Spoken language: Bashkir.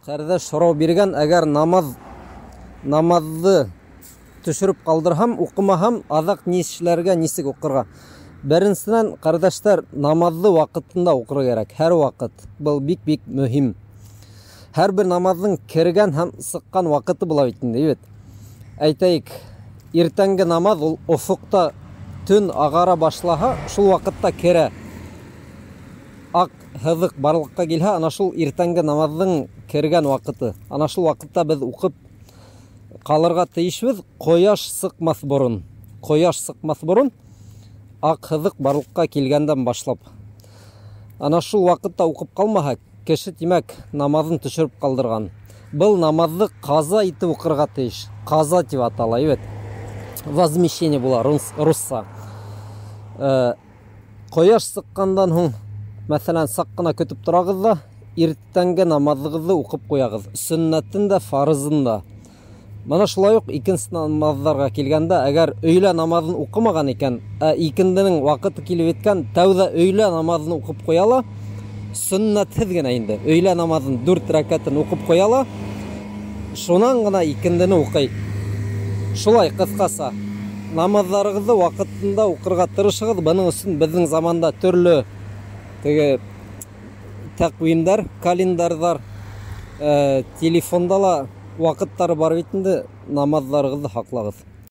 Ҡәрҙәш һорау биргән, әгәр намаҙҙы төшөрөп ҡалдырһам, уҡымаһам, аҙаҡ ни эшләргә, нисек уҡырға? Беренсенән, ҡәрҙәштәр, намаҙҙы ваҡытында уҡырға кәрәк, һәр ваҡыт. Был бик-бик мөһим. Һәр бер намаҙҙың кергән һәм сыҡҡан ваҡыты була бит инде, бит. Әйтәйек, иртәнге намаҙ ул офоҡта төн ағара башлаһа, шул ваҡытта керә. Аҡ һыҙыҡ барлыҡҡа килһә, ана шул иртәнге намаҙҙың кергән ваҡыты. Ана шул ваҡытта беҙ уҡып ҡалырға тейешбеҙ, ҡояш сыҡмаҫ борон. Ҡояш сыҡмаҫ борон аҡ һыҙыҡ барлыҡҡа килгәндән башлап. Ана шул ваҡытта уҡып ҡалмаһа, кеше, тимәк, намаҙын төшөрөп ҡалдырған. Был намаҙҙы ҡаза итеп уҡырға тейеш. Ҡаза тип атала, бит. Возмещение була русса. Ҡояш сыҡҡандан һуң, мәҫәлән, саҡ ҡына көтөп торағыҙ ҙа, иртәнге намаҙығыҙҙы уҡып ҡуяғыҙ. Сөннәтен дә, фарызын да. Мына шулай уҡ икенсе намаҙҙарға килгәндә, әгәр өйлә намаҙын уҡымаған икән, ә икенденең ваҡыты килеп еткән, тәүҙә өйлә намаҙын уҡып ҡуя ла, сөннәтһеҙ генә инде, өйлә намаҙын 4 рәкәтен уҡып ҡуя ла, шунан ғына икендене уҡый. Шулай ҡыҫҡаса, намаҙҙарығыҙҙы ваҡытында уҡырға тырышығыҙ. Бының өсөн беҙҙең заманда төрлө теге тәҡвимдәр, календарҙар, телефонда ла ваҡыттары бар бит инде, намаҙҙарығыҙҙы һаҡлағыҙ.